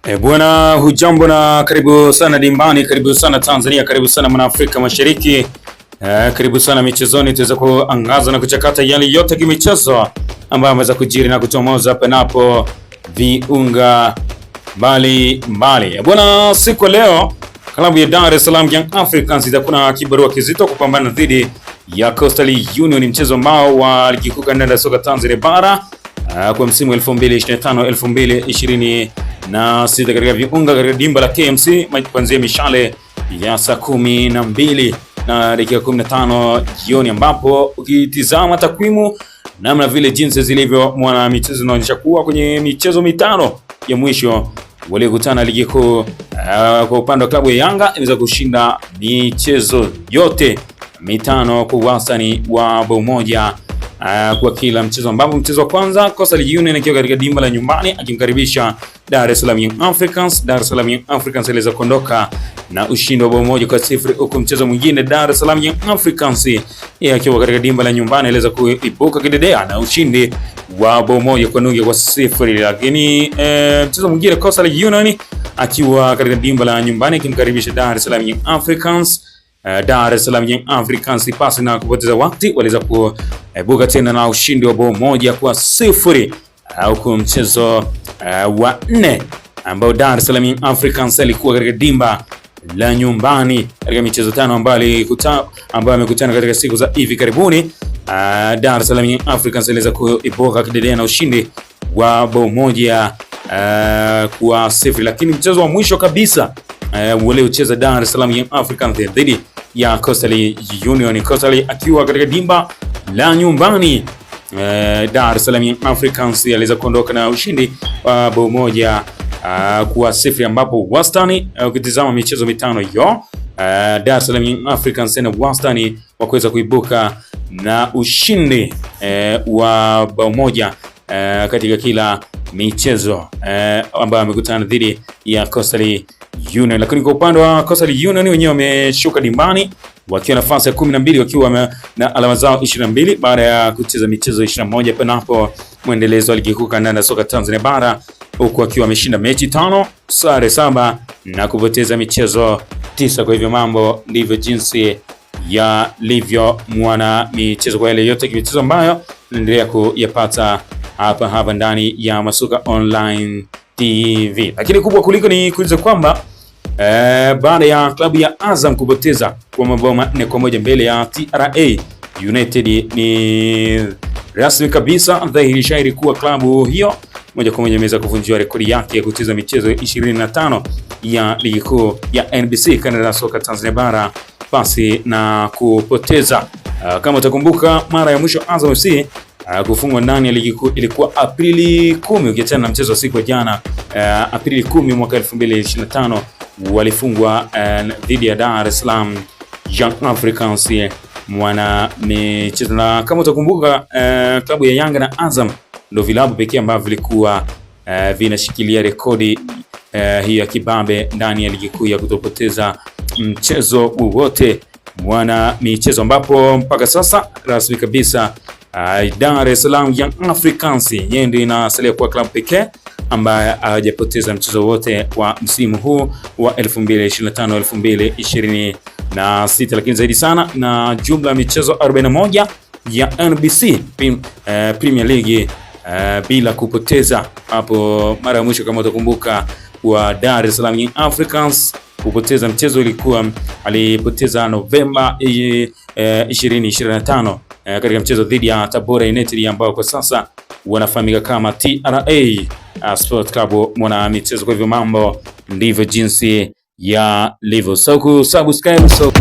E bwana, hujambo na karibu sana dimbani, karibu sana Tanzania, karibu sana mwana Afrika Mashariki. Karibu sana michezoni, tuweza kuangaza na kuchakata yale yote kimichezo ambayo ameweza kujiri na kuchomoza hapa napo viunga mbali mbali. E bwana, siku leo klabu ya Dar es Salaam Young Africans itakuwa na kibarua kizito kupambana dhidi ya Coastal Union, mchezo ambao wa ligi kuu kandanda soka Tanzania bara kwa msimu 2025 2026 katika viunga katika dimba la KMC kuanzia mishale ya saa 12 na dakika 15 jioni, ambapo ukitizama takwimu namna vile jinsi zilivyo mwana michezo inaonyesha kuwa kwenye michezo mitano ya mwisho waliokutana ligi kuu, kwa upande wa klabu ya Yanga imeweza kushinda michezo yote mitano kwa wastani wa bao moja kwa kila mchezo, ambapo mchezo wa kwanza Coastal Union akiwa katika dimba la nyumbani akimkaribisha Dar es Salaam Young Africans. Dar es Salaam Young Africans iliweza kuondoka na ushindi wa bao 1-0, huku mchezo mwingine Dar es Salaam Young Africans akiwa katika dimba la nyumbani aliweza kuibuka kidedea na ushindi wa bao 1-0. Lakini mchezo mwingine Coastal Union akiwa katika dimba la nyumbani akimkaribisha Dar es Salaam Young Africans, Dar es Salaam Young Africans pasi na kupoteza wakati waliweza kuibuka tena na ushindi wa bao 1-0, huku mchezo wa nne ambao Dar es Salaam Young Africans alikuwa katika dimba la nyumbani katika michezo tano ambayo amekutana katika siku za hivi karibuni, Dar es Salaam Young Africans aliweza kuibuka kidedea na ushindi wa bao 1-0. Lakini mchezo wa mwisho kabisa waliocheza Dar es Salaam Young Africans dhidi ya Coastal Union, Coastal akiwa katika dimba la nyumbani, Dar es Salaam Young Africans aliweza kuondoka na ushindi wa bao 1-0, ambapo wastani ukitizama michezo mitano hiyo, Dar es Salaam Young Africans na wastani wa kuweza kuibuka na ushindi wa bao moja katika kila michezo ambayo amekutana dhidi ya Coastal Union. Lakini kwa upande wa Coastal Union wenyewe wameshuka dimbani wakiwa nafasi ya 12 wakiwa na alama zao 22 baada ya kucheza michezo 21 panapo mwendelezo wa ligi kuu kandanda soka Tanzania bara, huku wakiwa wameshinda mechi 5, sare 7 na kupoteza michezo 9. Kwa hivyo mambo ndivyo jinsi yalivyo mwana michezo, kwa yale yote michezo ambayo naendelea kuyapata hapa hapa ndani ya Masuka Online TV. Lakini kubwa kuliko ni kuuliza kwamba baada ya klabu ya Azam kupoteza kwa mabao 4-1 mbele ya TRA United, ni rasmi kabisa dhahiri shairi kuwa klabu hiyo moja kwa moja imeweza kuvunjiwa rekodi yake ya kucheza michezo 25 ya ligi kuu ya NBC kanda la soka Tanzania bara pasi na kupoteza. Kama utakumbuka mara ya mwisho Azam FC kufungwa ndani ya ligi kuu ilikuwa Aprili 10, ukiachana na mchezo wa siku ya jana, Aprili 10 mwaka 2025 walifungwa dhidi ya Dar es Salaam Young Africans mwana michezo. Na kama utakumbuka, klabu ya Yanga na Azam ndio vilabu pekee ambavyo vilikuwa vinashikilia rekodi hiyo ya kibabe ndani ya ligi kuu ya kutopoteza mchezo wowote mwana michezo, ambapo mpaka sasa rasmi kabisa Dar es Salaam Young Africans yeye ndio inasalia kuwa klabu pekee ambaye hajapoteza mchezo wote wa msimu huu wa 2025 2026, lakini zaidi sana na jumla ya michezo 41 ya NBC Premier League bila kupoteza. Hapo mara ya mwisho kama utakumbuka wa Dar es Salaam Young Africans kupoteza mchezo ilikuwa alipoteza Novemba 2025 katika mchezo dhidi ya Tabora United ambao kwa sasa wanafahamika kama TRA Sport Club mwana michezo. Kwa hivyo mambo ndivyo jinsi yalivyo. So kusubscribe so